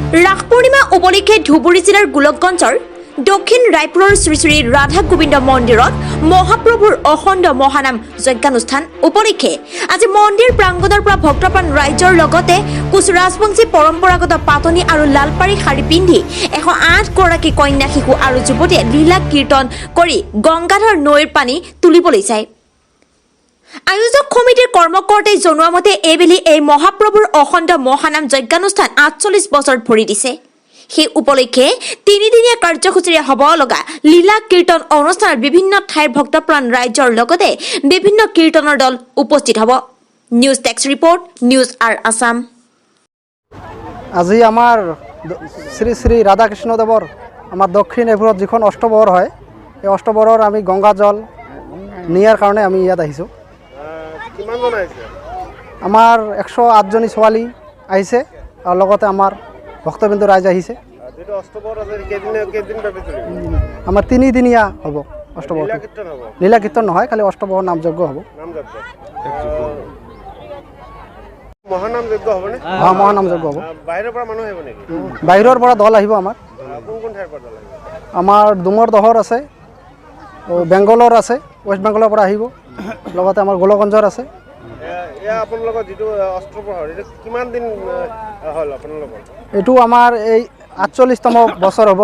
ৰাস পূৰ্ণিমা উপলক্ষে ধুবুৰী জিলাৰ গোলকগঞ্জৰ দক্ষিণ ৰায়পুৰৰ শ্ৰী শ্ৰী ৰাধা গোবিন্দ মন্দিৰত মহাপ্ৰভুৰ অখণ্ড মহানাম যজ্ঞানুষ্ঠান উপলক্ষে আজি মন্দিৰ প্ৰাংগণৰ পৰা ভক্তপ্ৰাণ ৰাইজৰ লগতে কোচ ৰাজবংশী পৰম্পৰাগত পাতনি আৰু লালপাৰী শাৰী পিন্ধি 108 গৰাকী কন্যা শিশু আৰু যুৱতীয়ে লীলা কীৰ্তন কৰি গংগাধৰ নৈৰ পানী তুলিবলৈ যায়। আয়োজক সমিতিৰ কৰ্মকৰ্তাই জনোৱা মতে, এইবেলি এই মহাপ্ৰভুৰ অখণ্ড মহানাম যজ্ঞানুষ্ঠান 48 বছৰত ভৰি দিছে। সেই উপলক্ষে তিনিদিনীয়া কাৰ্যসূচীৰে হ'ব লগা লীলা কীৰ্তন অনুষ্ঠানত বিভিন্ন ঠাইৰ ভক্তপ্ৰাণ ৰাইজৰ লগতে বিভিন্ন কীৰ্তনৰ দল উপস্থিত হ'ব। News desk report, news R Assam. আজি আমাৰ শ্ৰী শ্ৰী ৰাধাকৃষ্ণদেৱৰ আমাৰ দক্ষিণ এইবোৰত যিখন অষ্টপ্ৰহৰ হয়, এই অষ্টপ্ৰহৰৰ আমি গংগা জল নিয়াৰ কাৰণে আমি ইয়াত আহিছোঁ। কিমানজন আহিছে? আমাৰ 108জনী ছোৱালী আহিছে আৰু লগতে আমাৰ ভক্তবৃন্দ ৰাইজ আহিছে। যিটো অষ্টপ্ৰহৰ আছে, কেইদিন কেইদিন বাবে চলিব? আমাৰ তিনিদিনীয়া হ'ব অষ্টপ্ৰহৰটো। লীলা কীৰ্তন হ'ব? লীলা কীৰ্তন নহয়, খালি অষ্টপ্ৰহৰ নামযজ্ঞ হ'ব। নাম যজ্ঞ, মহানাম যজ্ঞ হ'বনে? হয়, মহানাম যজ্ঞ হ'ব। বাহিৰৰ পৰা মানুহ আহিব নেকি? বাহিৰৰ পৰা দল আহিব আমাৰ। কোন কোন ঠাইৰ পৰা দল আহিব? আমাৰ ডুমৰ দহৰ আছে, বেংগলৰ আছে, ৱেষ্ট বেংগলৰ পৰা আহিব, লগতে আমাৰ গোলকগঞ্জৰ আছে। এয়া আপোনালোকৰ যিটো অষ্টপ্ৰহৰ, এইটো কিমান দিন হ'ল আপোনালোকৰ? এইটো আমাৰ এই 48তম বছৰ হ'ব।